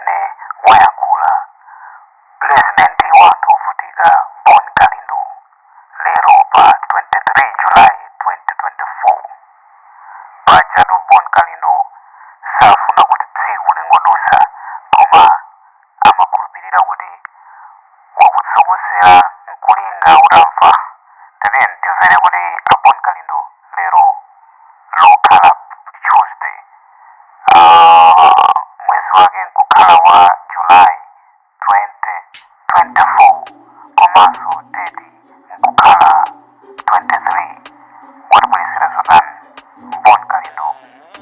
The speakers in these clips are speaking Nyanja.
Zimene wayankhula Purezidenti wa anthu ovutika Bon Kalindo lero pa 23 July 2024. Pajatu Bon Kalindo safuna kuti tsiku lingodusa, koma amakhulupirira kuti wakutsokosera nkulinga utamva. Tatiyeni timvere kuti a Bon Kalindo lero lokhala Tuesday, mwezi wake nkukhala wa July 2024, komanso date nkukhala 23, watibweresera zotani? Bon Kalindo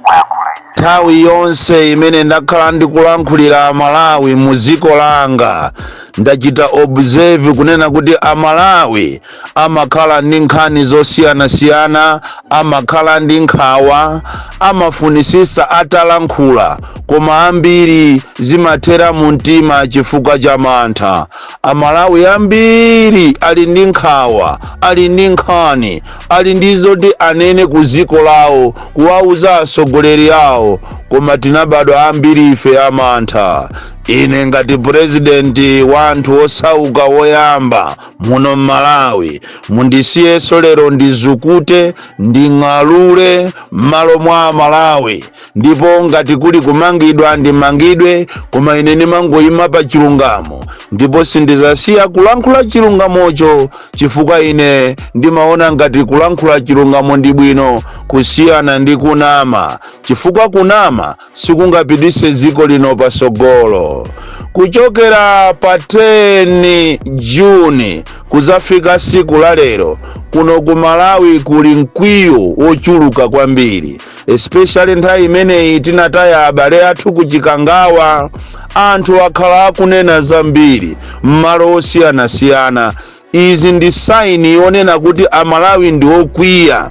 wayankhula izi. Nthawi yonse imene ndakhala ndikulankhulira Amalawi mu dziko langa, ndachita observe kunena kuti Amalawi amakhala ndi nkhani zosiyanasiyana, amakhala ndi nkhawa, amafunisisa atalankhula, koma ambiri zimathera mu mtima chifukwa cha mantha. Amalawi ambiri ali ndi nkhawa, ali ndi nkhani, ali ndi zoti anene ku dziko lawo, kuwauza atsogoleri awo, koma tinabadwa ambiri ife amantha. Ine ngati purezidenti wa anthu osauka woyamba muno mMalawi, mundisiyeso lero ndizukute, nding'alule m'malo mwa Amalawi, ndipo ngati kuli kumangidwa, ndimangidwe, koma ine ndimangoyima pa chilungamo ndipo sindizasiya kulankhula chilungamocho, chifukwa ine ndimaona ngati kulankhula chilungamo ndi bwino kusiyana ndi kunama, chifukwa kunama sikungapitise dziko lino pasogolo. Kuchokera pa 10 Juni kuzafika siku la lero, kuno ku Malawi kuli mkwiyo wochuluka kwambiri, especially nthawi imeneyi tinataya abale athu ku Chikangawa. Anthu akhala akunena zambiri m'malo osiyanasiyana. Izi ndi sign yonena kuti Amalawi ndi okwiya,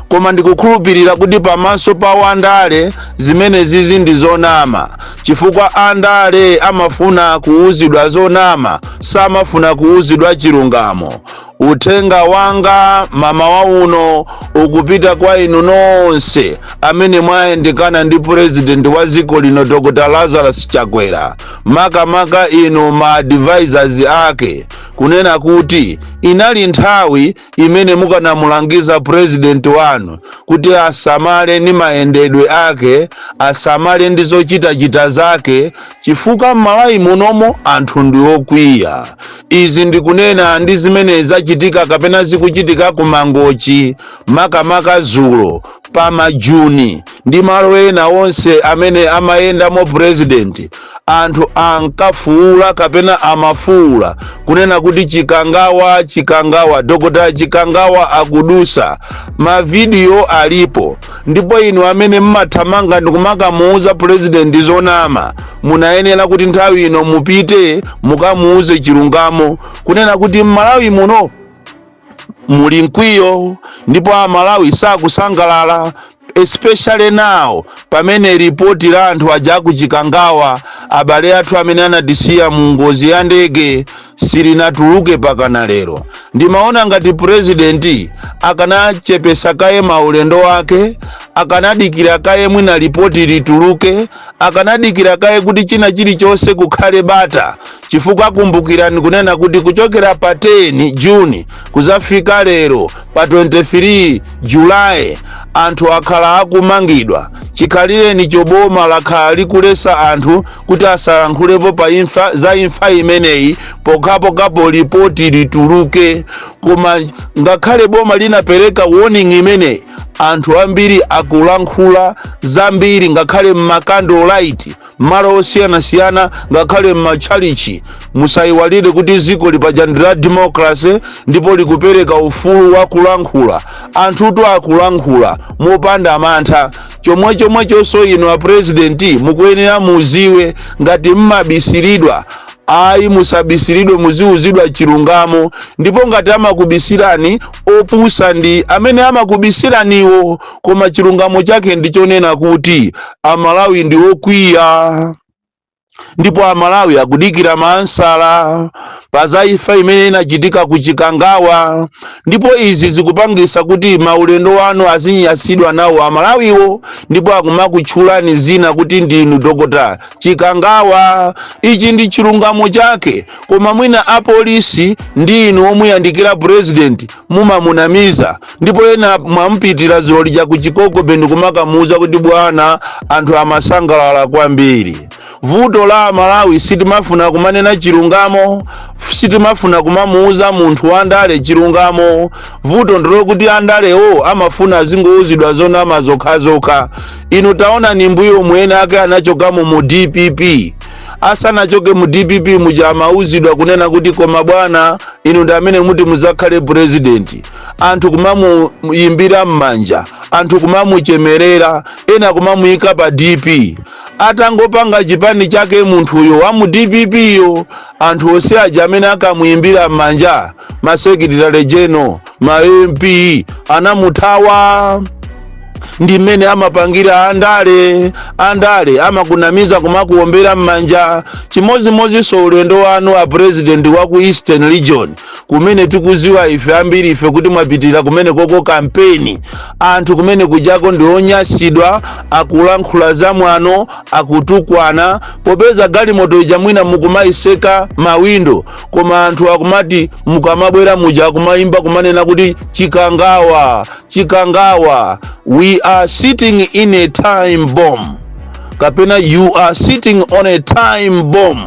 koma ndikukhulupirira kuti pamaso pa wandale zimene zizi ndi zonama, chifukwa andale amafuna kuuzidwa zonama, samafuna kuuzidwa chilungamo. Uthenga wanga mamawa uno ukupita kwa inu nonse amene mwayandikana ndi Purezidenti wa dziko lino, Dr Lazarus Chakwera, makamaka inu ma advisors ake, kunena kuti inali nthawi imene mukanamulangiza purezidenti wanu kuti asamale ndi mayendedwe ake, asamale ndi zochitachita zake, chifukwa m'Malawi munomo anthu ndi okwiya. Izi ndikunena ndi zimene zachitika kapena zikuchitika ku Mangochi, makamaka zulo pa Majuni ndi malo ena onse amene amayendamo purezidenti. Anthu ankafuula kapena amafuula kunena kuti "Chikangawa, Chikangawa, Dr Chikangawa akudusa." Mavidiyo alipo. Ndipo inu amene mmathamanga ndikumakamuuza purezidenti zonama, munayenera kuti nthawi ino mupite mukamuuze chilungamo, kunena kuti m'Malawi muno muli mkwiyo ndipo Amalawi sakusangalala, especially now pamene ripoti la anthu aja akuchikangawa, abale athu amene anatisiya mu ngozi ya ndege, silinatuluke pakana lero. Ndimaona ngati purezidenti akanachepesa kaye maulendo ake, akanadikira kaye mwina ripoti lituluke, akanadikira kaye kuti china chilichonse kukhale bata, chifukwa kumbukirani kunena kuti kuchokera pa 10 Juni kuzafika lero pa 23 Julayi, anthu akhala akumangidwa. Chikhalireni choboma lakhala likulesa anthu kuti asalankhulepo pa imfa za imfa imeneyi pokhapokhapo ripoti lituluke. Koma ngakhale boma linapereka warning imeneyi, anthu ambiri akulankhula zambiri, ngakhale mma candlelight, malo osiyanasiyana, ngakhale m'matchalichi. Musayiwalire kuti dziko lipaja ndi la democracy ndipo likupereka ufulu wa kulankhula. Anthutu akulankhula mopanda mantha. Chomwechomwechonso inu apurezidenti mukuyenera muziwe, ngati mmabisiridwa, ayi, musabisiridwe, muziuzidwa chilungamo. Ndipo ngati amakubisirani, opusa ndi amene amakubisiraniwo. Koma chilungamo chake ndichonena kuti Amalawi ndi okwiya ndipo Amalawi akudikira ma answer. Pa za imfa imene inachitika ku Chikangawa. Ndipo izi zikupangisa kuti maulendo wanu azinyasidwa nawo Amalawiwo, ndipo akumakutchulani zina kuti ndinu Dokota Chikangawa. Ichi ndi chilungamo chake, koma mwina apolisi ndi inu omuyandikira President mumamunamiza, ndipo ena mwamupitira dzulo lija ku Chikoko ndikumakamuuza kuti, "Bwana, anthu amasangalala kwambiri." Vuto la Amalawi, sitimafuna kumanena chilungamo, sitimafuna kumamuuza munthu wandale chilungamo. Vuto ndilokuti andalewo amafuna azingouzidwa zonama zokhazokha. Inu taona, ni mbuyo mwene ake anachokamo mu DPP. Asanachoke mu DPP muja, amauzidwa kunena kuti, "Koma bwana, inu ndi amene muti mudzakhale President." Anthu kumamuyimbira m'manja, anthu kumamuchemerera, ena kumamuyika pa DP. Atangopanga chipani chake munthuyo wa mu DPP yo, anthu onse aja amene akamuyimbira m'manja, ma secretary general, ma MP, anamuthawa. Ndi mmene amapangira andale. Andale amakunamiza, kumakuombera m'manja. Chimodzimodzinso ulendo wanu a President wa ku Eastern Region, kumene tikuziwa ife ambiri ife kuti mwapitirira kumene koko kampeni. Anthu kumene kujako ndi onyasidwa, akulankhula zamwano, akutukwana, popeza galimoto ija mwina mukumayiseka mawindo, koma anthu akumati mukamabwera muja akumayimba, kumanena kuti, "Chikangawa, Chikangawa." We are sitting in a time bomb, kapena you are sitting on a time bomb,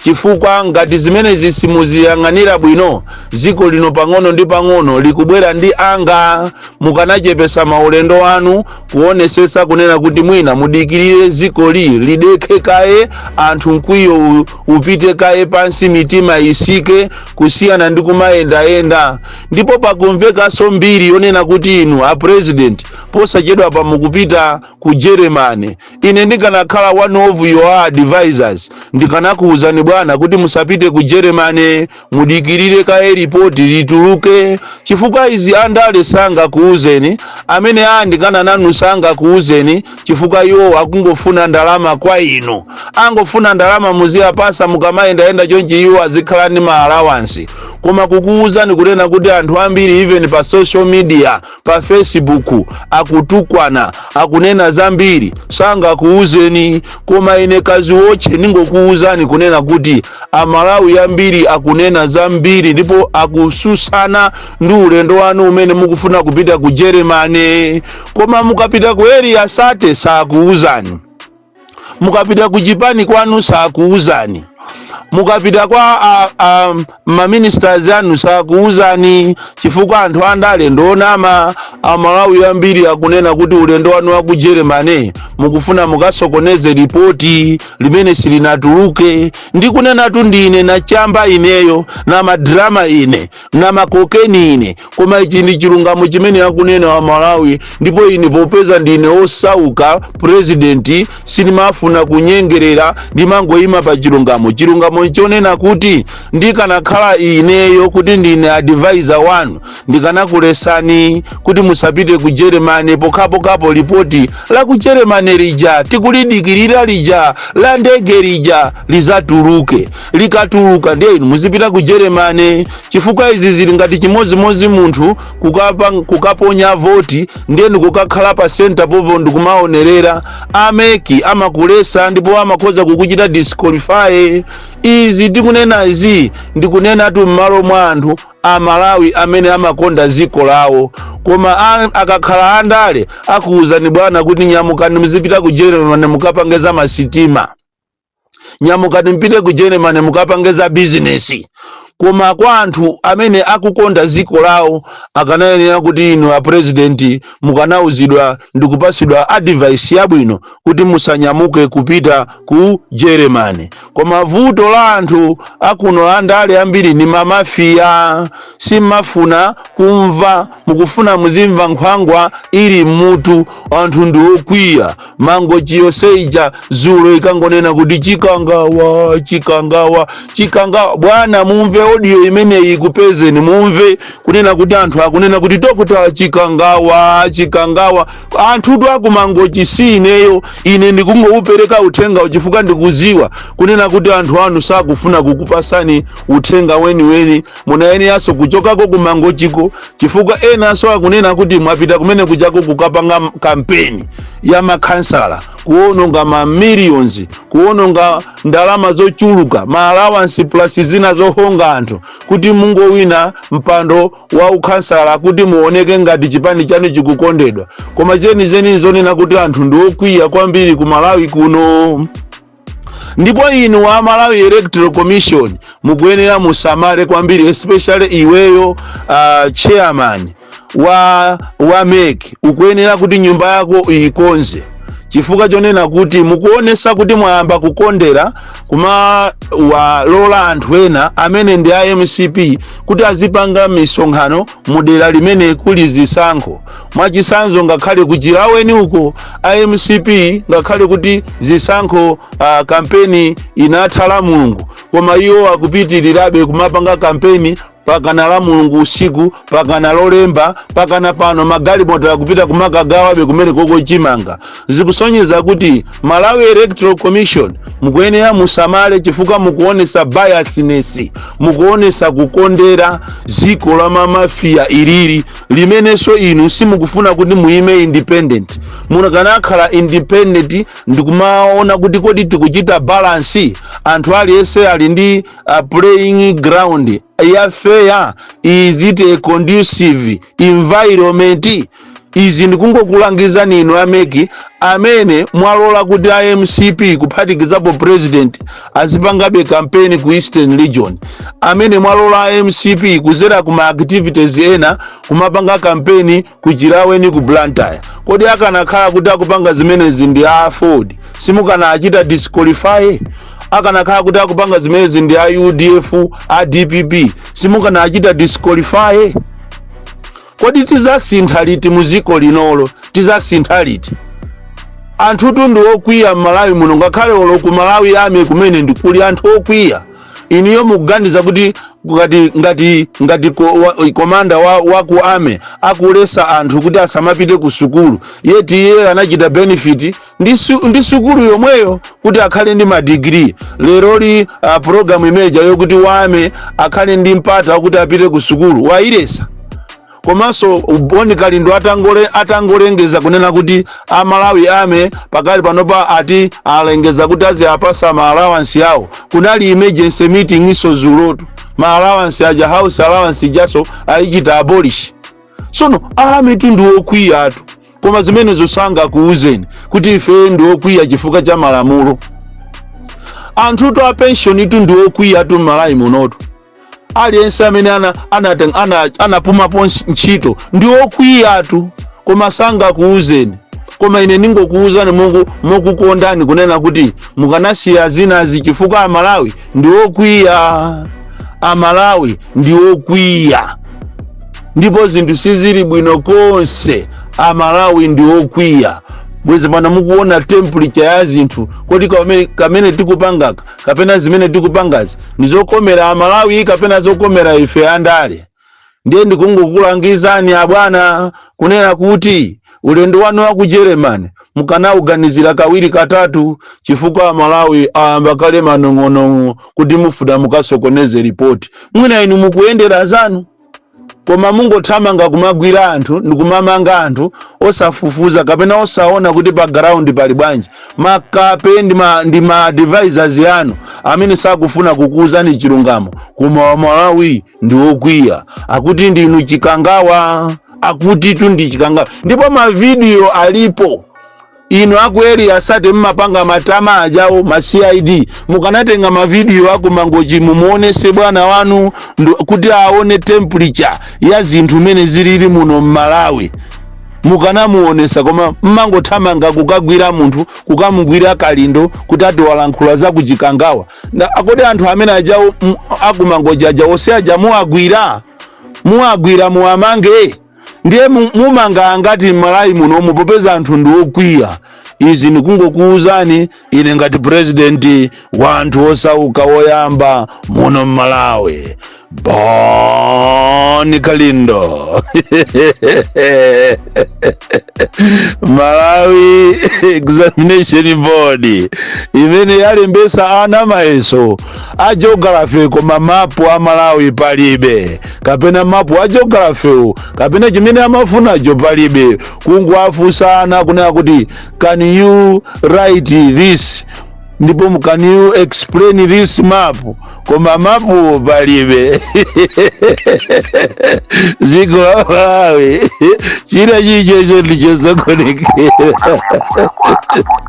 chifukwa ngati zimenezi simuziyang'anira bwino, dziko lino pang'ono ndi pang'ono likubwera ndi anga. Mukanachepesa maulendo anu, kuonesesa kunena kuti mwina mudikirire dzikoli lidekhe kaye, anthu mkwiyo upite kaye pansi, mitima isike, kusiyana ndi kumayendayenda. Ndipo pakumvekanso mbiri yonena kuti inu a President posachedwa pa mukupita ku Germany. Ine ndikanakhala one of your advisors, ndikanakuwuzani bwana kuti musapite ku Germany, mudikirire kaye ripoti lituluke, chifukwa izi andale sangakuwuzeni, amene ayandikana nanu sangakuwuzeni, chifukwa iwo akungofuna ndalama kwa inu. Angofuna ndalama muziyapasa mukamayendayenda chonchi, iwo azikhala ndi ma allowance. Koma kukuwuzani kunena kuti anthu ambiri, even pa social media, pa Facebook, akutukwana, akunena zambiri, sangakuwuzeni. Koma ine kaziwotche ningokuwuzani kunena kuti Amalawi ambiri akunena zambiri, ndipo akususana ndi ulendo wanu umene mukufuna kupita ku Germany. Koma mukapita ku Area 30 sakuwuzani, mukapita ku chipani kwanu sakuwuzani, mukapita kwa maministers anu sakuwuzani, chifukwa anthu andale ndionama. Amalawi ambiri akunena kuti ulendo wanu wa ku Germany mukufuna mukasokoneze ripoti limene silinatuluke. Ndikunenatu ndine nachamba ineyo, na madrama ine, na makokeni ine, koma ichi ndi chilungamo chimene akunena Amalawi. Ndipo ine popeza ndine osauka, President, sindimafuna kunyengerera, ndimangoyima pa chilungamo. Chilungamo nchonena kuti ndikanakhala ineyo kuti ndine advisor wanu, ndikanakulesani kuti musapite ku Germany pokhapokhapo ripoti la ku Germany lija tikulidikirira lija, la ndege lija, lizatuluke. Likatuluka ndiye inu muzipita ku Germany, chifukwa izi zili ngati chimodzimodzi munthu kukaponya voti, ndiye ndikukakhala pa center popo ndikumaonerera. A MEC amakulesa ndipo amakhoza kukuchita disqualify. Izi tikunena izi, ndikunenatu m'malo mwa anthu Amalawi amene amakonda dziko lawo. Koma akakhala andale akuwuzani, "Bwana, kuti nyamukani muzipita ku Germany mukapange za masitima, nyamukani mpite ku Germany mukapange za bizinesi." Koma kwa anthu amene akukonda dziko lawo, akanayenera kuti inu a President mukanauzidwa ndikupasidwa advice yabwino kuti musanyamuke kupita ku Germany. Koma vuto la anthu akuno andale ambiri ni mamafiya, simmafuna kumva, mukufuna muzimva nkhwangwa ili mmutu. Anthu ndi okwiya. Mangochi yonse zulo ikangonena kuti, "Chikangawa, Chikangawa, Chikangawa." Bwana, mumve. Audio imeneyi ikupezeni, mumve kunena kuti anthu akunena kuti Dr Chikangawa, Chikangawa. Anthutu akuMangochi, si ineyo, ine ndikungoupereka uthenga chifukwa ndikuziwa kunena kuti anthu anu sakufuna kukupasani uthenga weniweni. Munayeneranso kuchokako kuMangochiko, chifukwa enanso akunena kuti mwapita kumene kuchako kukapanga kampeni ya makhansala, kuononga ma millions, kuononga ndalama zochuluka, ma allowance plus zina zohonga anthu, kuti mungowina mpando wa ukhansala, kuti muoneke ngati chipani chanu chikukondedwa. Koma chenicheni zonena kuti anthu ndi okwiya kwambiri ku Malawi kuno. Ndipo inu wa Malawi Electoral Commission mukuyenera musamale kwambiri, especially iweyo chairman wa MEC. Ukuyenera kuti nyumba yako iyikonze, chifukwa chonena kuti mukuonesa kuti mwayamba kukondera kuma walola anthu ena amene ndi a MCP kuti azipanga misonkhano mudera limene kuli zisankho. Mwachisanzo, ngakhale kuchilaweni uko a MCP, ngakhale kuti zisankho, kampeni inatha la Mulungu, koma iwo akupitirirabe kumapanga kampeni pakana la Mulungu usiku, pakana Lolemba, pakana pano magalimoto akupita kumakagawabe kumene koko chimanga. Zikusonyeza kuti Malawi Electoral Commission mukuyenera musamale, chifukwa mukuonesa biasness, mukuonesa kukondera ziko la mamafiya ilili, limenenso inu simukufuna kuti muime independent. Mukanakhala independent ndikumaona kuti kodi tikuchita balance, anthu aliyense ali ndi playing ground ya fair, is it a conducive environment? Izi ndikungokulangizani inu a MEC amene mwalola kuti a MCP, kuphatikizapo president, azipangabe kampeni ku Eastern Region, amene mwalola a MCP kuzera ku ma activities ena kumapanga kampeni ku Chilaweni, ku Blantyre. Kodi akanakhala kuti akupanga zimenezi ndi a AFORD, simukanachita disqualify? Akanakhala kuti akupanga zimenezi ndi a UDF, a DPP, simukanachita disqualify? Kodi tizasintha liti muziko linolo? Tizasintha liti? Anthutu ndi okwiya m'Malawi muno. Ngakhale olo ku Malawi Army kumene ndikuli anthu okwiya. Iniyo mukuganiza kuti ngati commander wa ku army akulesa anthu kuti asamapite ku sukulu, yeti iye anachita benefit ndi sukulu yomweyo kuti akhale ndi madigiri, leroli program imeja yokuti wa army akhale ndi mpata wakuti apite ku sukulu wayilesa. Komanso Bon Kalindo atangolengeza kunena kuti Amalawi Army pakali panopa ati alengeza kuti aziapasa ma allowance yawo, kunali emergency meeting iso zulotu. Ma allowance aja, house allowance ijaso ayichita abolish. Sono army tu ndi okwiya atu, koma zimenezo sangakuuzeni kuti ife ndi okwiya chifukwa cha malamulo. Anthutu a pension tu ndi okwiya tu m'Malawi munotu. Aliyense amene anapumapo ntchito ndi okwiyatu, koma sangakuuzeni. Koma ine ndingokuuzani mungu mokukondani kunena kuti mukanasiya zinazi, chifukwa Amalawi ndi okwiya. Amalawi ndi okwiya ndipo zinthu sizili bwino konse. Amalawi ndi okwiya. Bwezi pano mukuona temperature ya zinthu. Kodi kamene tikupangaka kapena zimene tikupangazi ndi zokomera Amalawi kapena zokomera ife andale? Ndiye ndikungokulangizani abwana kunena kuti ulendo wanu wa ku Germany mukanauganizira kawiri katatu, chifukwa Amalawi ayamba kale manong'onong'o kuti mufuna mukasokoneze ripoti. Mwina inu mukuyendera zanu, koma mungothamanga kumagwira anthu ndikumamanga anthu osafufuza kapena osaona kuti pa ground pali bwanji. Makape ndi ma advisors anu amene sakufuna kukuuzani chilungamo. Koma Amalawi ndi okwiya, akuti ndinu Chikangawa, akuti tu ndi Chikangawa, ndipo mavidiyo alipo. Inu aku area 30 mmapanga matama ajawo ma CID, mukanatenga mavidiyo aku Mangochi mumuonese bwana wanu kuti aone temperature ya zinthu mene zilili muno m'Malawi. Mukanamuonesa, koma mmangothamanga kukagwira munthu, kukamugwira Kalindo kuti ati walankhula za kuchikangawa. Akodi anthu amene ajawo akuMangochi aja ose aja muwagwira, muwagwira, muwamange. Ndiye mumanga angati m'Malawi munomu, popeza anthu ndi okwiya? Izi ndikungokuwuzani ine ngati president wa anthu osauka woyamba muno m'Malawi. Bon Kalindo. Malawi Examination Board imene yalembesa ana mayeso a geography, koma mapu a Malawi palibe, kapena mapu a geography kapena chimene amafunacho palibe. Kungoafunsa ana kunena kuti, "Can you write this?" ndipo, "Can you explain this map?" Koma mapu palibe. Dziko la Malawi china chichocho ndichosokonekera. Kwa a Bon.